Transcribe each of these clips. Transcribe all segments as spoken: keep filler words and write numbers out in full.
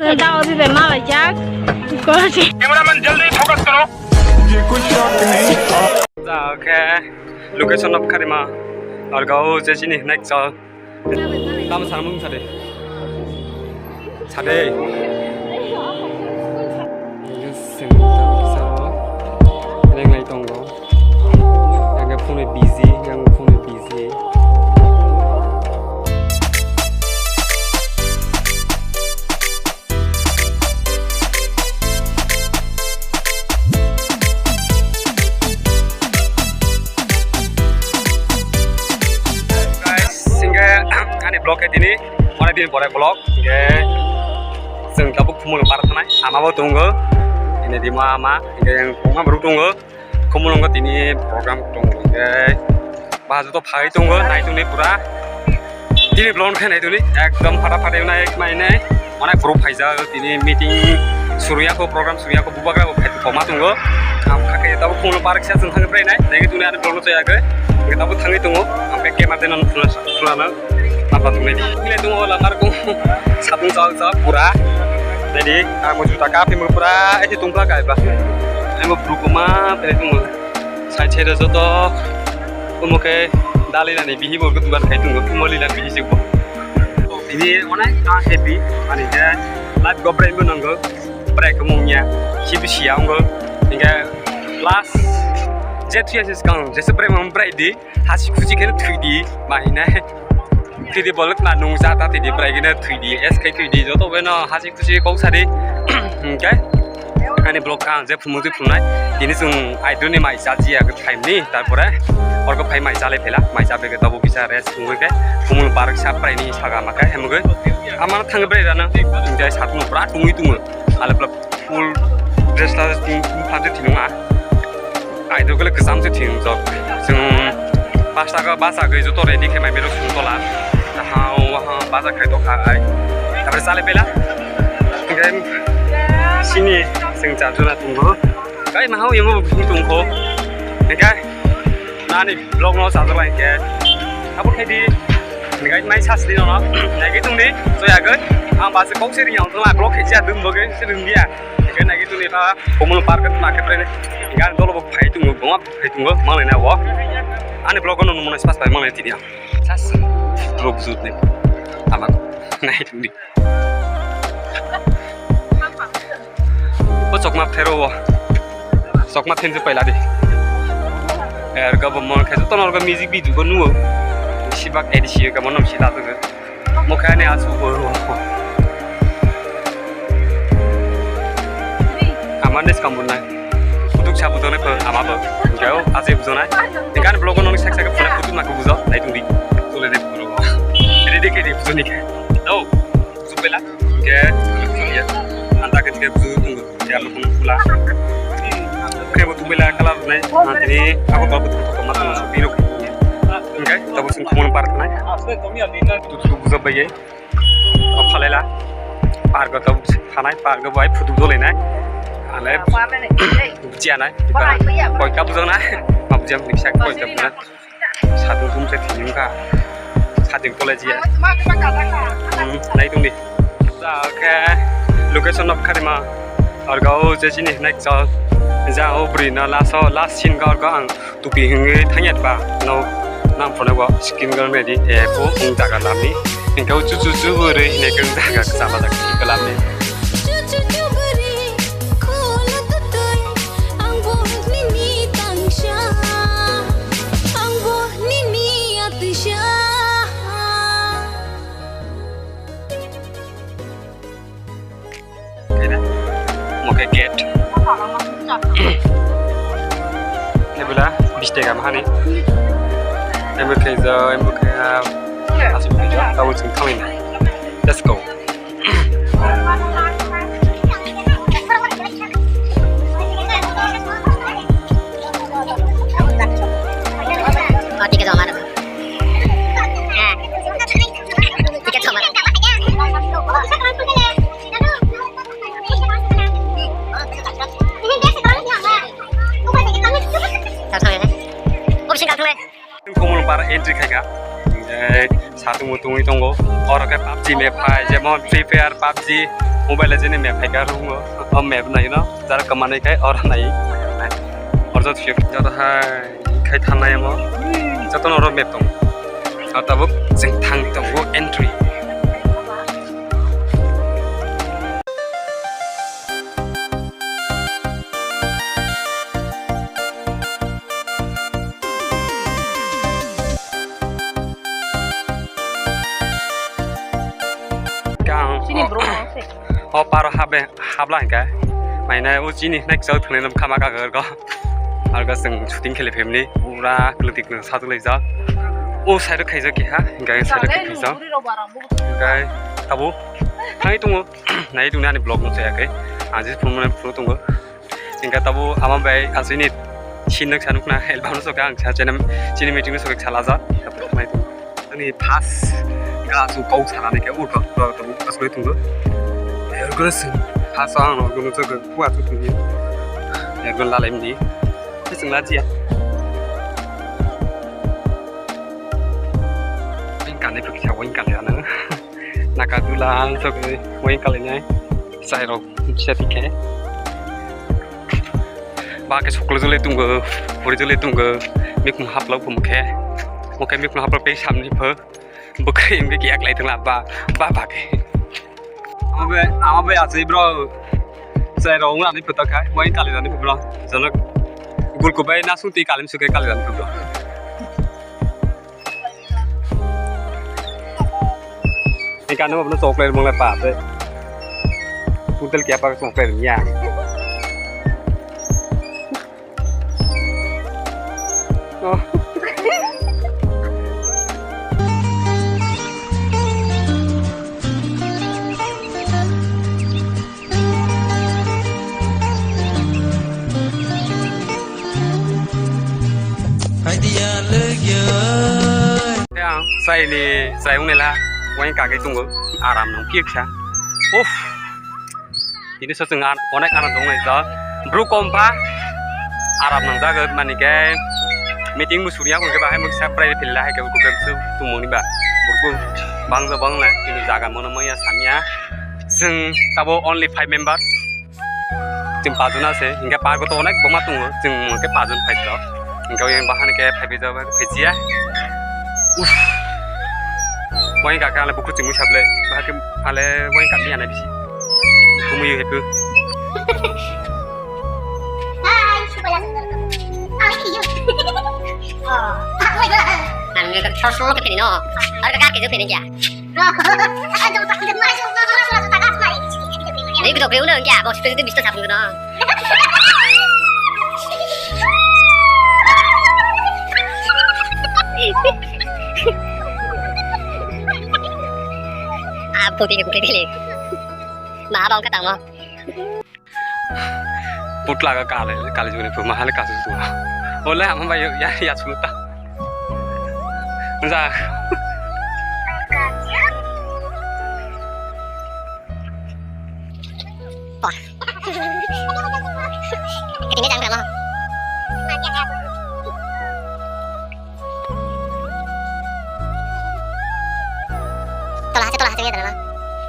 Dao di de malai jak. Kor di. Cameraman, jaldi focus karo. ये कुछ शॉट नहीं। Okay, location of Karima. Ar gao je chini next chal. Tamo samung sade. Sade. Yes, sing. Lenglai tongo. Yang phone busy, yang phone busy. Guys, hingke ani vlog ke tini, pore din pore vlog, hingke chwng tabuk Khumulwng park thanai, ama bo tongo, ini di ma ama, hingke yang koma bru tongo. Khumulwngo tini program tongo hingke ba joto phai tongo, nai tongni pura. Tini vlog khe nai tongni ekdom phata phata nai mai nai. Onek group phaijak tini meeting surya ko program surya ko bubagra bo phai koma tongo. Am kha khe tabuk Khumulwng park sa chwng thangwi prai nai. Nai tongni ani vlog no chaya khe. Nge tabuk thangwi tongo. Am khe camera den no phuna phuna na. Apa tongnai di. Nge tongo la mar ko. Sapung chal chal pura. Nai di. Ang mo juta ka phi mo pura. Ese tongpla ka ba. Ai mo bru ko ma phe tongo. Side side o joto omo khe dalina ni bihi bo dugan khai tongo, omo lila bihi se bo. Bini onek ta happy, ani je life go brai bo nango, brai ko mungya, sibi siya ongo, hingke last je three years kang, jese brai mo brai di, hasi khusi khe thwi di, bahina. Tidi bolok na nung jata tidi brai gina thwi di, S K thwi di, joto beno hasi khusi kok sari. Hingke ani vlog kha ang je phumung twi phumnai. Tini chwng aidroni mai cha jiya khe time ni, tarpore orko phai mai cha lai phela, mai cha bege tabuk kisa rest wngwi khe phumung park sa prai ni saga ma khe hemgwi. Amano thangwi brai rana, hingke satno pura tungwi tungo. Ale pura full dress ta tini, tini phan se tini ma. Aidrok le kwcham se tini jok. Chwng pasta ka basa gwi joto ready khe mai bero sung tola. Aha, aha, basa khai to kha ai. Tapre chale pela. Hingke sini chwng char jona tongo. Kai ma hao yemo bini tongkho. Hingke nani vlog no chajak lai hingke. Abo khai di. Hingke mai sas di no. Nai ki tong di. Joya gwi. Ang basa kok se ri yang tong la vlog khai ja dum bo ge se dum dia. Hingke nai ki tong di ta. Khumulwng park na khe pre. Gan dolo bo phai tongo, bo phai tongo, manglai na bo. Ani vlog no nung mano spas pai manglai tini ang. Sas. Vlog jut ni. Ama nai tong di. O chokma phero o. Chokma thenjak paila di. Er gabo mon khe joto norgo music video bo nuo. Sibak edit siyo gamo nom sila do. Mo khe ani asu bo. Ama nes kam bunai. Kutuk sa bujo ne ko ama bo. Gao ase bujo nai. Ikan vlog no sak sak phone kutuk ma ko bujo. Nai tong di. Tole de bujo. Ready ke di bujo ni ke. No. Bujo pela. Ke. Ya. Anta ke ke bujo tunggu. Ya, lukung pula. Kebo tubela kala nai, nanti aku tahu betul betul mata masuk biru. Oke, tahu sing kumun parat nai. Tutu bujo bagai. Apa lela? Pargo tahu hanai, pargo bai photo dole nai. Ale. Bujiya nai. Koi ka bujo nai. Mabujam bisa koi ka bujo nai. Sadung tum se thini wngkha. Sading college ya. Hmm, nai tong di. Ja, okay. Location of Karima. Argao je chini next chal. Ja o bri na last o last scene ga arga ang tupi hingwi thangya ba. No nang phone go skin guard ready. E po ung jaga lamni. Engkau chu chu chu bri ne kang jaga sama jaga lamni. Ang bo nini tangsa, ang bo nini atisa. Kaina, mo khe gate. Ebela bis taka mahani. Ember khe jo, ember khe, ah, asik khe jo, tabo chwng thanglaina. Let's go. Khumulwng para entry khaikha. Tungwi tungwi tongo. Oro khe PUBG map phai, jemon Free Fire, PUBG, Mobile Legends ni map phai khe aro wngo. O map nai no, jara kwmanwi khe oro nai. Oro joto siyok, joto hai khai thangnai amo. Joto no oro map tongo. Aro tabuk chwng thang tongo entry. Kang. Chini bro, o paro habe, habla hingka. Maina o chini next chau thunai nam khama ka gargo. Arga sing shooting khele family. Pura klitik no satu lei ja. O side khai ja ki ha, hingka side khai ja. Hingka tabu. Thang tongo. Nai tongni ani vlog no chaya khe. Ang je phone mane phone tongo. Hingke tabo ama bai aswini sin nok sanuk na album no soka ang sa chini, chini meeting no soka sala ja. Nai tong. Ani first ga su kau sana ne ke u to to to aswini tongo. Ergo se first ang no gono soka ku atu tu ni. Ergo la lem di. Sing la ji ya. Wing kane puksa wing kane ana. Naka dula ang sok ni wing kalainai. Chai rok bisa tikhe. Ba ke soklo jole tunggo, puri jole tunggo. Mikung haplo pum khe. Mo khe mikung haplo pe samni pho. Bwkhri wngwi kiyak lai thwngla ba, ba, ba khe. Ama be, ama be aswi bro. Chai rok wng ani photo khai, wing kalainani bro. Jono gulku bai na sung twi kalim suke kalainani bro. Ekano bono chocolate mole pa ase. Pudel kya pa chocolate niya. Oh. Ang saini chayung nela, wain kagwi tongo, aram nang phiyok sa. Uff, tini so chwng onek anand tongnai jat. Bru kom pha, aram nang jago, mani khe meeting bo suriya, hwnkhe bahai moksa prai phila hai khe, khe tumoni ba. Burbu bangja bangnai, tini jaga mono maya samya. Chwng tabo only five members. Chwng pajon ase, hingke park o to onek boma tongo, chwng hingke pajon phai tok. Hingke oyang bahani ke phai bijak, phai jiya. Uff. Wayang kake ale bukhuk chwngmwi sablai, bahai ke ale wayang kami anai bisi. Kumui hetu. Hi, Shubhaya. How are you? Oh, oh my God. Ang ngi ka thos lo ke no. Ar ka ka ke jo pe ni kya? Ini kita beli ulang ya, bos, itu bisa sabun kena. Apa dia, gue pilih? Maaf, bang, kata mau. Putla ka kale, kale juni puma hale kasu suma. Ole ama bai ya, ya sumuta. Ja. Ini jangan kamu. Tola hache, tola hache, ya, tola.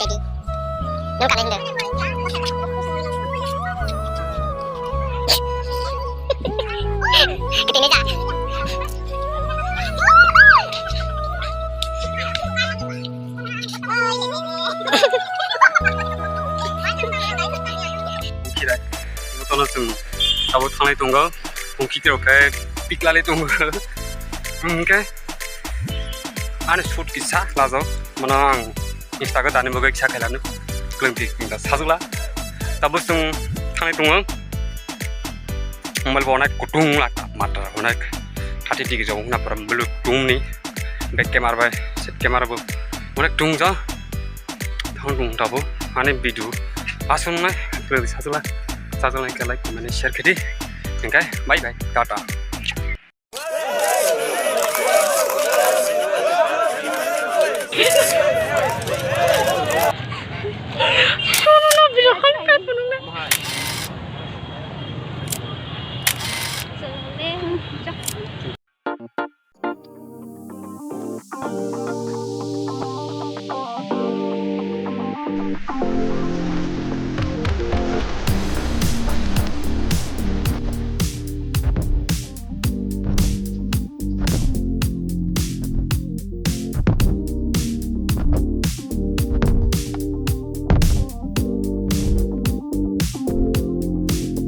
Tedi. Nung kami hindi. Kita ini, Kak. Jotono chwng tabuk thanglai tongo. Hwnkhe rok khe piklalai tongo. Hwnkhe ani shoot kisa lajok, mano ang Insta-o dani bagwi kisa khailani. Kwlwng tik wngkha sajwkla. Tabuk chwng thanglai tongo. Mobile bo onek kutung laka, mata onek thirty degree rok wngna pura bwlwk tungni. Back camera bai side camera bo onek tungja. Thang tung tabuk ani video aswk wngnai, kwlwng sajwkla. Sajwknai khe like, comment, share khe di. Hwnkhe bye bye, tata.